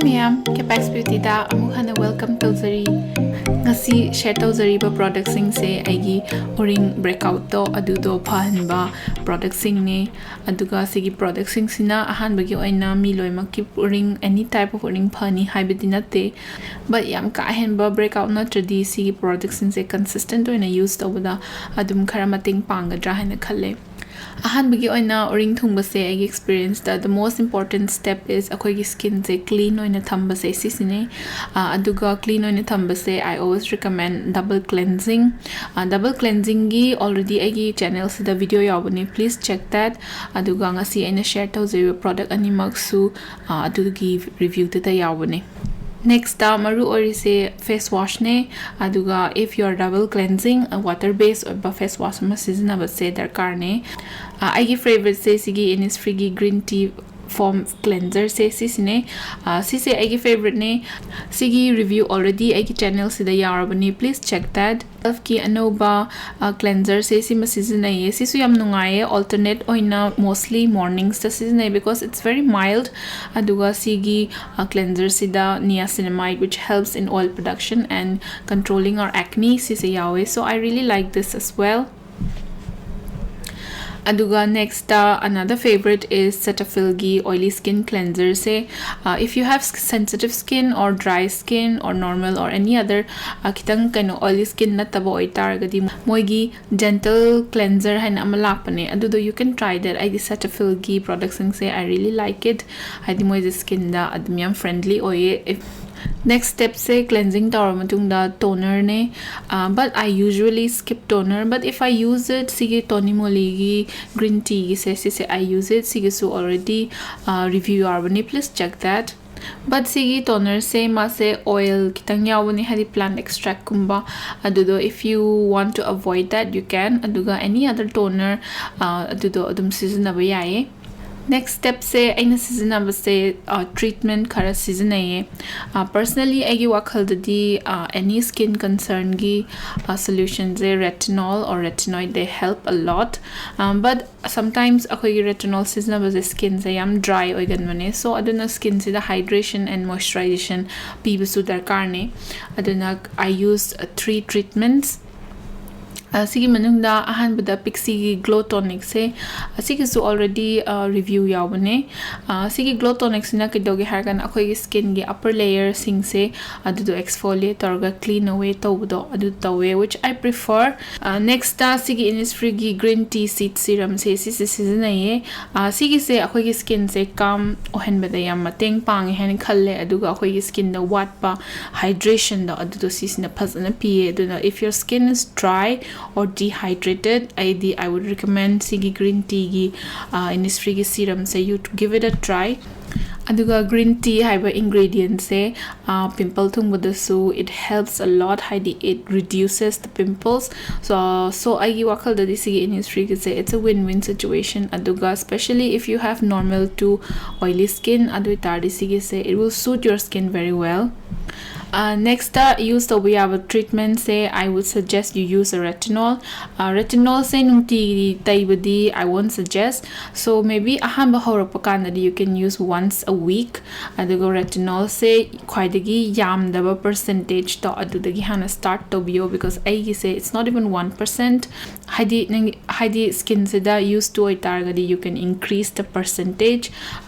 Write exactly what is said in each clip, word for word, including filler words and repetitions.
ꯃꯌꯥꯝ, Capex Beautyꯗ ꯑꯃꯨꯛ ꯍꯟꯅ welcome ꯇꯧꯖꯔꯤ꯫ ꯉꯁꯤ share ꯇꯧꯖꯔꯤꯕ productꯁꯤꯡꯁꯦ ꯑꯩꯒꯤ ꯎꯔꯤꯡ breakoutꯇꯣ ꯑꯗꯨꯗꯣ ꯐꯍꯟꯕ productꯁꯤꯡꯅꯦ꯫ ꯑꯗꯨꯒ ꯁꯤꯒꯤ productꯁꯤꯡꯁꯤꯅ ꯑꯍꯥꯟꯕꯒꯤ ꯑꯣꯏꯅ ꯃꯤ ꯂꯣꯏꯅꯃꯛꯀꯤ ꯎꯔꯤꯡ, any type of ꯎꯔꯤꯡ ꯐꯅꯤ ꯍꯥꯏꯕꯗꯤ ꯅꯠꯇꯦ, but ꯌꯥꯝ ꯀꯥ ꯍꯦꯟꯕ breakout ꯅꯠꯇ꯭ꯔꯗꯤ ꯁꯤꯒꯤ productꯁꯤꯡꯁꯦ consistent ꯑꯣꯏꯅ use ꯇꯧꯕꯗ ꯑꯗꯨꯝ ꯈꯔ ꯃꯇꯦꯡ ꯄꯥꯡꯒꯗ꯭ꯔꯥ ꯍꯥꯏꯅ ꯈꯜꯂꯦ꯫ ꯑꯍꯥꯟꯕꯒꯤ ꯑꯣꯏꯅ ꯎꯔꯤꯡ ꯊꯨꯡꯕꯁꯦ ꯑꯩꯒꯤ experienceꯇ the most important step is ꯑꯩꯈꯣꯏꯒꯤ skinꯁꯦ clean ꯑꯣꯏꯅ ꯊꯝꯕꯁꯦ ꯁꯤꯁꯤꯅꯦ꯫ ꯑꯥ, ꯑꯗꯨꯒ clean ꯑꯣꯏꯅ ꯊꯝꯕꯁꯦ I always recommend double cleansing꯫ Ah, double cleansingꯒꯤ already ꯑꯩꯒꯤ channelꯁꯤꯗ video ꯌꯥꯎꯕꯅꯦ, please check that꯫ ꯑꯗꯨꯒ ꯉꯁꯤ ꯑꯩꯅ share ꯇꯧꯖꯔꯤꯕ product ꯑꯅꯤꯃꯛꯁꯨ, ꯑꯥ, ꯑꯗꯨꯒꯤ reviewꯗꯨꯗ ꯌꯥꯎꯕꯅꯦ꯫ Nextꯇ ꯃꯔꯨ ꯑꯣꯏꯔꯤꯁꯦ face washꯅꯦ꯫ ꯑꯗꯨꯒ if you are double cleansing, water base ꯑꯣꯏꯕ face wash ꯑꯃ ꯁꯤꯖꯤꯟꯅꯕꯁꯦ ꯗꯔꯀꯥꯔꯅꯦ꯫ ꯑꯥ, ꯑꯩꯒꯤ favouriteꯁꯦ ꯁꯤꯒꯤ Innisfreeꯒꯤ green tea foam cleanserꯁꯦ ꯁꯤꯁꯤꯅꯦ꯫ ꯑꯥ, ꯁꯤꯁꯦ ꯑꯩꯒꯤ favouriteꯅꯦ꯫ ꯁꯤꯒꯤ review already ꯑꯩꯒꯤ channelꯁꯤꯗ ꯌꯥꯎꯔꯕꯅꯤ, please check that꯫ Elfꯀꯤ ꯑꯅꯧꯕ, ꯑꯥ, cleanserꯁꯦ ꯁꯤꯃ ꯁꯤꯖꯤꯟꯅꯩꯌꯦ꯫ ꯁꯤꯁꯨ ꯌꯥꯝ ꯅꯨꯡꯉꯥꯏꯌꯦ, alternate ꯑꯣꯏꯅ mostly morningsꯇ ꯁꯤꯖꯤꯟꯅꯩ because it's very mild꯫ ꯑꯗꯨꯒ ꯁꯤꯒꯤ, ꯑꯥ, cleanserꯁꯤꯗ niacinamide, which helps in oil production and controlling our acne, ꯁꯤꯁꯦ ꯌꯥꯎꯋꯦ꯫ So I really like this as well꯫ ꯑꯗꯨꯒ nextꯇ another favourite is Cetaphilꯒꯤ oily skin cleanserꯁꯦ꯫ Uh, if you have sensitive skin or dry skin or normal or any other, uh, ꯈꯤꯇꯪ ꯀꯩꯅꯣ oily skin ꯅꯠꯇꯕ ꯑꯣꯏꯇꯥꯔꯒꯗꯤ ꯃꯣꯏꯒꯤ gentle cleanser ꯍꯥꯏꯅ ꯑꯃ ꯂꯥꯛꯄꯅꯦ, ꯑꯗꯨꯗꯣ you can try that꯫ ꯑꯩꯗꯤ Cetaphilꯒꯤ productꯁꯤꯡꯁꯦ I really like it, ꯍꯥꯏꯗꯤ ꯃꯣꯏꯁꯦ skinꯗ ꯑꯗꯨꯝ ꯌꯥꯝ friendly ꯑꯣꯏꯌꯦ꯫ If next stepꯁꯦ cleansing ꯇꯧꯔ ꯃꯇꯨꯡꯗ tonerꯅꯦ꯫ Uh, but I usually skip toner, but if I use it, ꯁꯤꯒꯤ Tony Molyꯒꯤ green teaꯒꯤꯁꯦ ꯁꯤꯁꯦ I use it꯫ ꯁꯤꯒꯤꯁꯨ already, uh, review ꯌꯥꯎꯔꯕꯅꯤ, please check that꯫ But ꯁꯤꯒꯤ tonerꯁꯦ ꯃꯥꯁꯦ oil ꯈꯤꯇꯪ ꯌꯥꯎꯕꯅꯤ, ꯍꯥꯏꯗꯤ plant extractꯀꯨꯝꯕ꯫ ꯑꯗꯨꯗꯣ if you want to avoid that, you can꯫ ꯑꯗꯨꯒ any other toner, uh, ꯑꯗꯨꯗꯣ ꯑꯗꯨꯝ ꯁꯤꯖꯤꯟꯅꯕ ꯌꯥꯏꯌꯦ꯫ Next stepꯁꯦ ꯑꯩꯅ ꯁꯤꯖꯤꯟꯅꯕꯁꯦ ꯇ꯭ꯔꯤꯠꯃꯦꯟ ꯈꯔ ꯁꯤꯖꯤꯟꯅꯩꯌꯦ꯫ ꯄꯔꯁꯅꯦꯂꯤ ꯑꯩꯒꯤ ꯋꯥꯈꯜꯗꯗꯤ ꯑꯦꯅꯤ skin ꯀꯟꯁꯔꯟꯒꯤ ꯁꯣꯂ꯭ꯌꯨꯁꯟꯁꯦ retinol or retinoid, they help a lot. But sometimes ꯑꯩꯈꯣꯏꯒꯤ retinol ꯁꯤꯖꯤꯟꯅꯕꯁꯦ ꯁ꯭ꯀꯤꯟꯁꯦ ꯌꯥꯝ ꯗ꯭ꯔꯥꯏ ꯑꯣꯏꯒꯟꯕꯅꯦ꯫ ꯁꯣ ꯑꯗꯨꯅ ꯁ꯭ꯀꯤꯟꯁꯤꯗ hydration and moisturization ꯄꯤꯕꯁꯨ ꯗꯔꯀꯥꯔꯅꯦ꯫ ꯑꯗꯨꯅ I use three treatments. ꯁꯤꯒꯤ ꯃꯅꯨꯡꯗ ꯑꯍꯥꯟꯕꯗ ꯄꯤꯛꯁꯤꯒꯤ ꯒ꯭ꯂꯣ ꯇꯣꯅꯤꯛꯁꯦ, ꯑꯁꯤꯒꯤꯁꯨ ꯑꯣꯜꯔꯦꯗꯤ ꯔꯤꯚ꯭ꯌꯨ ꯌꯥꯎꯕꯅꯦ꯫ ꯁꯤꯒꯤ ꯒ꯭ꯂꯣ ꯇꯣꯅꯤꯛꯁꯤꯅ ꯀꯩꯗꯧꯒꯦ ꯍꯥꯏꯔꯒꯅ ꯑꯩꯈꯣꯏꯒꯤ ꯁ꯭ꯀꯤꯟꯒꯤ ꯑꯞꯄꯔ ꯂꯦꯌꯔꯁꯤꯡꯁꯦ ꯑꯗꯨꯗꯣ ꯑꯦꯛꯁꯐꯣꯂꯤꯌꯦꯠ ꯇꯧꯔꯒ ꯀ꯭ꯂꯤꯟ ꯑꯋꯦ ꯇꯧꯕꯗꯣ ꯑꯗꯨ ꯇꯧꯋꯦ, which I prefer. ꯅꯦꯛꯁꯇ ꯁꯤꯒꯤ ꯏꯅꯤꯁꯐ꯭ꯔꯤꯒꯤ ꯒ꯭ꯔꯤꯟ ꯇꯤ ꯁꯤꯠ ꯁꯤꯔꯝꯁꯦ, ꯁꯤꯁꯦ ꯁꯤꯖꯤꯟꯅꯩꯌꯦ꯫ ꯁꯤꯒꯤꯁꯦ ꯑꯩꯈꯣꯏꯒꯤ ꯁ꯭ꯀꯤꯟꯁꯦ ꯀꯥꯝ ꯑꯣꯏꯍꯟꯕꯗ ꯌꯥꯝ ꯃꯇꯦꯡ ꯄꯥꯡꯉꯦ ꯍꯥꯏꯅ ꯈꯜꯂꯦ꯫ ꯑꯗꯨꯒ ꯑꯩꯈꯣꯏꯒꯤ ꯁ꯭ꯀꯤꯟꯗ ꯋꯥꯠꯄ ꯍꯥꯏꯗ꯭ꯔꯦꯁꯟꯗꯣ ꯑꯗꯨꯗꯣ ꯁꯤꯁꯤꯅ ꯐꯖꯅ ꯄꯤꯌꯦ꯫ ꯑꯗꯨꯅ if your skin is dry or dehydrated, ꯑꯩꯗꯤ I would recommend ꯁꯤꯒꯤ ꯒ꯭ꯔꯤꯟ ꯇꯤꯒꯤ ꯏꯅꯤꯁꯐ꯭ꯔꯤꯒꯤ ꯁꯤꯔꯝꯁꯦ, you give it a try. ꯑꯗꯨꯒ ꯒ꯭ꯔꯤꯟ ꯇꯤ ꯍꯥꯏꯕ ꯏꯟꯒ꯭ꯔꯤꯗꯤꯌꯦꯟꯁꯦ pimple ꯊꯨꯡꯕꯗꯁꯨ it helps a lot, ꯍꯥꯏꯗꯤ it reduces the pimples. So ꯑꯩꯒꯤ ꯋꯥꯈꯜꯗꯗꯤ ꯁꯤꯒꯤ ꯏꯅꯤꯁꯐ꯭ꯔꯤꯒꯤꯁꯦ it's a win win situation. ꯑꯗꯨꯒ especially if you have normal to oily skin, ꯑꯗꯨ ꯑꯣꯏꯇꯥꯔꯗꯤ ꯁꯤꯒꯤꯁꯦ it will suit your skin very well. Next use ꯇꯧꯕ ꯌꯥꯕ ꯇ꯭ꯔꯤꯠꯃꯦꯟꯁꯦ, I would suggest you use a retinol. ꯔꯦꯇꯤꯅꯣꯜꯁꯦ ꯅꯨꯡꯇꯤꯒꯤ ꯇꯩꯕꯗꯤ I won't suggest. So maybe ꯑꯍꯥꯟꯕ ꯍꯧꯔꯛꯄ ꯀꯥꯟꯗꯗꯤ you can use once a week. ꯑꯗꯨꯒ ꯔꯦꯇꯤꯅꯣꯜꯁꯦ ꯈ꯭ꯋꯥꯏꯗꯒꯤ ꯌꯥꯝꯗꯕ ꯄꯔꯁꯦꯟꯇꯦꯖꯇꯣ ꯑꯗꯨꯗꯒꯤ ꯍꯥꯟꯅ ꯁ꯭ꯇꯥꯔꯠ ꯇꯧꯕꯤꯌꯣ, because ꯑꯩꯒꯤꯁꯦ it's not even one percent. ꯍꯥꯏꯗꯤ ꯅꯪ ꯍꯥꯏꯗꯤ ꯁ꯭ꯀꯤꯟꯁꯤꯗ ꯌꯨꯁ ꯇꯨ ꯑꯣꯏꯇꯥꯔꯒꯗꯤ you can increase the percentage.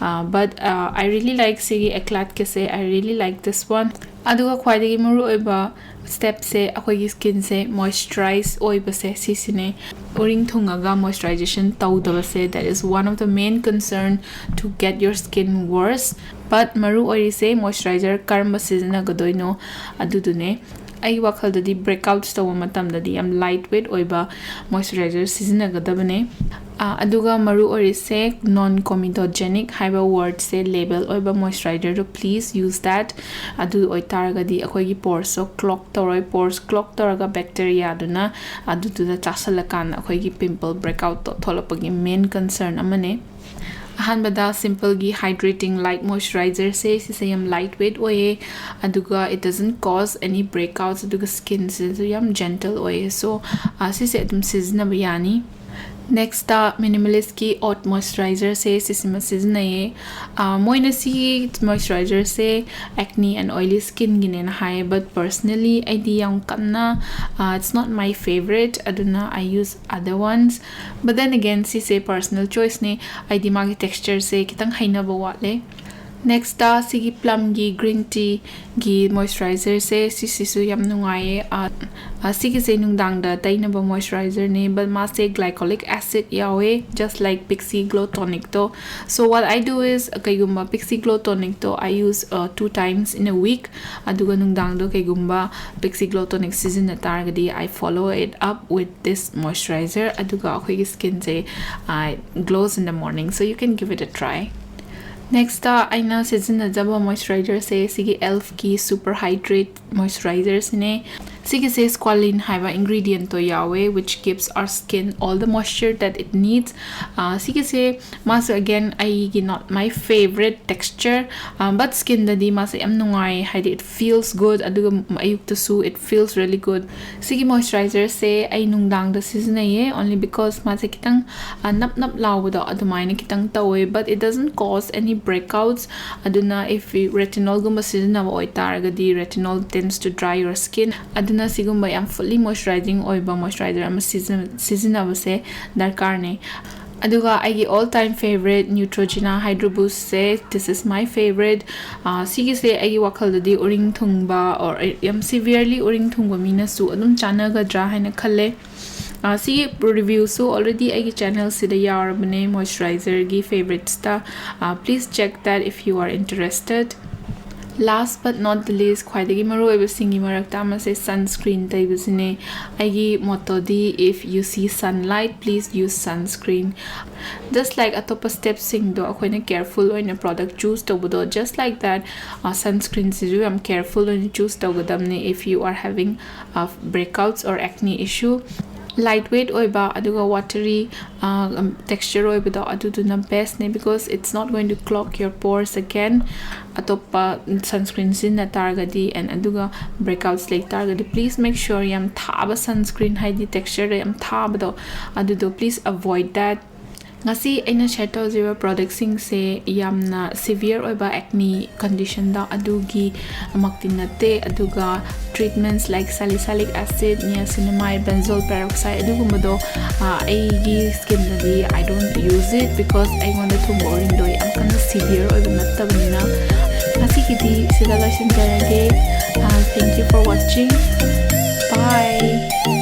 But I really like ꯁꯤꯒꯤ ꯑꯦꯀ꯭ꯂꯥꯠꯀꯤꯁꯦ, I really like this one. ꯑꯗꯨꯒ ꯈ꯭ꯋꯥꯏꯗꯒꯤ ꯃꯔꯨꯑꯣꯏꯕ ꯁ꯭ꯇꯦꯞꯁꯦ ꯑꯩꯈꯣꯏꯒꯤ ꯁ꯭ꯀꯤꯟꯁꯦ ꯃꯣꯏꯁꯆꯔꯥꯏꯁ ꯑꯣꯏꯕꯁꯦ ꯁꯤꯁꯤꯅꯦ꯫ ꯎꯔꯤꯡ ꯊꯨꯡꯉꯒ ꯃꯣꯏꯁꯆꯔꯥꯏꯖꯦꯁꯟ ꯇꯧꯗꯕꯁꯦ, that is one of the main concern to get your skin worse. But ꯃꯔꯨ ꯑꯣꯏꯔꯤꯁꯦ ꯃꯣꯏꯁꯆꯔꯥꯏꯖꯔ ꯀꯔꯝꯕ ꯁꯤꯖꯤꯟꯅꯒꯗꯣꯏꯅꯣ ꯑꯗꯨꯗꯨꯅꯦ꯫ ꯑꯩꯒꯤ ꯋꯥꯈꯜꯗꯗꯤ ꯕ꯭ꯔꯦꯛꯑꯥꯎꯠꯁ ꯇꯧꯕ ꯃꯇꯝꯗꯗꯤ ꯌꯥꯝ ꯂꯥꯏꯠ ꯋꯦꯠ ꯑꯣꯏꯕ ꯃꯣꯏꯁꯆꯔꯥꯏꯖꯔ ꯁꯤꯖꯤꯟꯅꯒꯗꯕꯅꯦ꯫ ꯑꯗꯨꯒ ꯃꯔꯨ ꯑꯣꯏꯔꯤꯁꯦ ꯅꯣꯟ ꯀꯣꯃꯤꯗꯣꯖꯦꯅꯤꯛ ꯍꯥꯏꯕ ꯋꯥꯔꯗꯁꯦ ꯂꯦꯕꯜ ꯑꯣꯏꯕ ꯃꯣꯏꯁꯆꯔꯥꯏꯖꯔꯗꯣ please use that. ꯑꯗꯨ ꯑꯣꯏꯇꯥꯔꯒꯗꯤ ꯑꯩꯈꯣꯏꯒꯤ ꯄꯣꯔꯁꯇꯣ ꯀ꯭ꯂꯣꯛ ꯇꯧꯔꯣꯏ꯫ ꯄꯣꯔꯁ ꯀ꯭ꯂꯣꯛ ꯇꯧꯔꯒ ꯕꯦꯛꯇꯦꯔꯤꯌꯥꯗꯨꯅ ꯑꯗꯨꯗꯨꯗ ꯆꯥꯁꯜꯂꯀꯥꯟꯗ ꯑꯩꯈꯣꯏꯒꯤ ꯄꯤꯝꯄꯜ ꯕ꯭ꯔꯦꯛꯑꯥꯎꯠꯇꯣ ꯊꯣꯛꯂꯛꯄꯒꯤ ꯃꯦꯟ ꯀꯟꯁꯔꯟ ꯑꯃꯅꯦ꯫ ꯑꯍꯥꯟꯕꯗ Simpleꯒꯤ Hydrating Light Moisturizerꯁꯦ, ꯁꯤꯁꯦ ꯌꯥꯝ light weight ꯑꯣꯏꯌꯦ, ꯑꯗꯨꯒ it doesn't cause any breakouts, ꯑꯗꯨꯒ skinꯁꯤꯁꯨ ꯌꯥꯝ gentle ꯑꯣꯏꯌꯦ꯫ So ꯁꯤꯁꯦ ꯑꯗꯨꯝ ꯁꯤꯖꯤꯟꯅꯕ ꯌꯥꯅꯤ꯫ Nextꯇ Minimalistꯀꯤ Oat Moisturizerꯁꯦ, ꯁꯤꯁꯤꯃ ꯁꯤꯖꯤꯟꯅꯩꯌꯦ꯫ ꯃꯣꯏꯅ ꯁꯤꯒꯤ moisturizerꯁꯦ acne and oily skinꯒꯤꯅꯦꯅ ꯍꯥꯏꯌꯦ, but personally ꯑꯩꯗꯤ ꯌꯥꯝ ꯀꯟꯅ, it's not my favorite, ꯑꯗꯨꯅ I use other ones. But then again, ꯁꯤꯁꯦ personal choiceꯅꯦ, ꯑꯩꯗꯤ ꯃꯥꯒꯤ textureꯁꯦ ꯈꯤꯇꯪ ꯍꯩꯅꯕ ꯋꯥꯠꯂꯦ꯫ Nextꯇ ꯁꯤꯒꯤ Plumꯒꯤ Green Teaꯒꯤ Moisturizerꯁꯦ, ꯁꯤꯁꯤꯁꯨ ꯌꯥꯝ ꯅꯨꯡꯉꯥꯏꯌꯦ꯫ ꯁꯤꯒꯤꯁꯦ ꯅꯨꯡꯗꯥꯡꯗ ꯇꯩꯅꯕ moisturizerꯅꯦ, but ꯃꯥꯁꯦ glycolic acid ꯌꯥꯎꯋꯦ, just like Pixi Glow Tonicꯇꯣ꯫ So what I do is, ꯀꯩꯒꯨꯝꯕ Pixi Glow Tonicꯇꯣ I use two times in a week, ꯑꯗꯨꯒ ꯅꯨꯡꯗꯥꯡꯗꯣ ꯀꯩꯒꯨꯝꯕ Pixi Glow Tonic ꯁꯤꯖꯤꯟꯅ ꯇꯥꯔꯒꯗꯤ I follow it up with this moisturizer, ꯑꯗꯨꯒ ꯑꯩꯈꯣꯏꯒꯤ skinꯁꯦ glows in the morning, so you can give it a try. Nextꯇ ꯑꯩꯅ ꯁꯤꯖꯤꯟꯅꯖꯕ moisturizerꯁꯦ ꯁꯤꯒꯤ Elfꯀꯤ Super Hydrate Moisturizerꯁꯤꯅꯦ꯫ ꯁꯤꯒꯤꯁꯦ Squalene ꯍꯥꯏꯕ ingredientꯇꯣ ꯌꯥꯎꯋꯦ, which gives our skin all the moisture that it needs. ꯁꯤꯒꯤꯁꯦ ꯃꯥꯁꯨ again ꯑꯩꯒꯤ not my favorite texture, but skinꯗꯗꯤ ꯃꯥꯁꯦ ꯌꯥꯝ ꯅꯨꯡꯉꯥꯏ, ꯍꯥꯏꯗꯤ it feels good, ꯑꯗꯨꯒ ꯑꯌꯨꯛꯇꯁꯨ it feels really good. ꯁꯤꯒꯤ moisturizerꯁꯦ ꯑꯩ ꯅꯨꯡꯗꯥꯡꯗ ꯁꯤꯖꯤꯟꯅꯩꯌꯦ, only because ꯃꯥꯁꯦ ꯈꯤꯇꯪ ꯅꯞ ꯅꯞ ꯂꯥꯎꯕꯗꯣ ꯑꯗꯨꯃꯥꯏꯅ ꯈꯤꯇꯪ ꯇꯧꯋꯦ, but it doesn't cause any breakouts. ꯑꯗꯨꯅ if retinolꯒꯨꯝꯕ ꯁꯤꯖꯤꯟꯅꯕ ꯑꯣꯏꯇꯥꯔꯒꯗꯤ, retinol tends to dry your skin, ꯑꯗꯨꯅ ꯁꯤꯒꯨꯝꯕ ꯌꯥꯝ fully moisturizing ꯑꯣꯏꯕ moisturizer ꯑꯃ ꯁꯤꯖꯤꯟꯅꯕꯁꯦ ꯗꯔꯀꯥꯔꯅꯦ꯫ ꯑꯗꯨꯒ ꯑꯩꯒꯤ all time favorite Neutrogena Hydro Boostꯁꯦ, this is my favorite. ꯁꯤꯒꯤꯁꯦ ꯑꯩꯒꯤ ꯋꯥꯈꯜꯗꯗꯤ ꯎꯔꯤꯡ ꯊꯨꯡꯕ or ꯌꯥꯝ severely ꯎꯔꯤꯡ ꯊꯨꯡꯕ ꯃꯤꯅꯁꯨ ꯑꯗꯨꯝ ꯆꯥꯟꯅꯒꯗ꯭ꯔꯥ ꯍꯥꯏꯅ ꯈꯜꯂꯦ꯫ ꯁꯤꯒꯤ reviewꯁꯨ already ꯑꯩꯒꯤ channelꯁꯤꯗ ꯌꯥꯎꯔꯕꯅꯦ, moisturizerꯒꯤ favoritesꯇ. Please check that if you are interested. Last but not the least, ꯈ꯭ꯋꯥꯏꯗꯒꯤ ꯃꯔꯨꯑꯣꯏꯕꯁꯤꯡꯒꯤ ꯃꯔꯛꯇ ꯑꯃꯁꯦ sunscreen ꯇꯩꯕꯁꯤꯅꯦ꯫ ꯑꯩꯒꯤ mottoꯗꯤ, if you see sunlight, please use sunscreen. Just like ꯑꯇꯣꯞꯄ stepꯁꯤꯡꯗꯣ ꯑꯩꯈꯣꯏꯅ careful ꯑꯣꯏꯅ product choose ꯇꯧꯕꯗꯣ, just like that, sunscreenꯁꯤꯁꯨ ꯌꯥꯝ careful ꯑꯣꯏꯅ choose ꯇꯧꯒꯗꯕꯅꯦ if you are having breakouts or acne issue. Light weight ꯑꯣꯏꯕ ꯑꯗꯨꯒ watery texture ꯑꯣꯏꯕꯗꯣ ꯑꯗꯨꯗꯨꯅ best ꯅꯦ, because it's not going to clog your pores again. ꯑꯇꯣꯞꯄ sunscreen ꯁꯤꯖꯤꯟꯅ ꯇꯥꯔꯒꯗꯤ and ꯑꯗꯨꯒ breakouts ꯂꯩ ꯇꯥꯔꯒꯗꯤ, please make sure ꯌꯥꯝ ꯊꯥꯕ sunscreen, ꯍꯥꯏꯗꯤ texture ꯗ ꯌꯥꯝ ꯊꯥꯕꯗꯣ, ꯑꯗꯨꯗꯣ please avoid that. ꯉꯁꯤ ꯑꯩꯅ share ꯇꯧꯖꯔꯤꯕ product ꯁꯤꯡꯁꯦ ꯌꯥꯝꯅ severe ꯑꯣꯏꯕ acne condition ꯗ ꯑꯗꯨꯒꯤ ꯃꯛꯇꯤ ꯅꯠꯇꯦ, ꯑꯗꯨꯒ treatments like salicylic acid, niacinamide, benzoyl peroxide ꯑꯗꯨꯒꯨꯝꯕꯗꯣ ꯑꯩꯒꯤ skin ꯗꯗꯤ I don't use it, because ꯑꯩꯉꯣꯟꯗ ꯊꯨꯡꯕ ꯑꯣꯔꯤꯡꯗꯣ ꯌꯥꯝ ꯀꯟꯅ severe ꯑꯣꯏꯕ ꯅꯠꯇꯕꯅꯤꯅ꯫ ꯉꯁꯤꯒꯤꯗꯤ ꯁꯤꯗ ꯂꯣꯏꯁꯤꯟꯖꯔꯒꯦ꯫ Thank you for watching. Bye.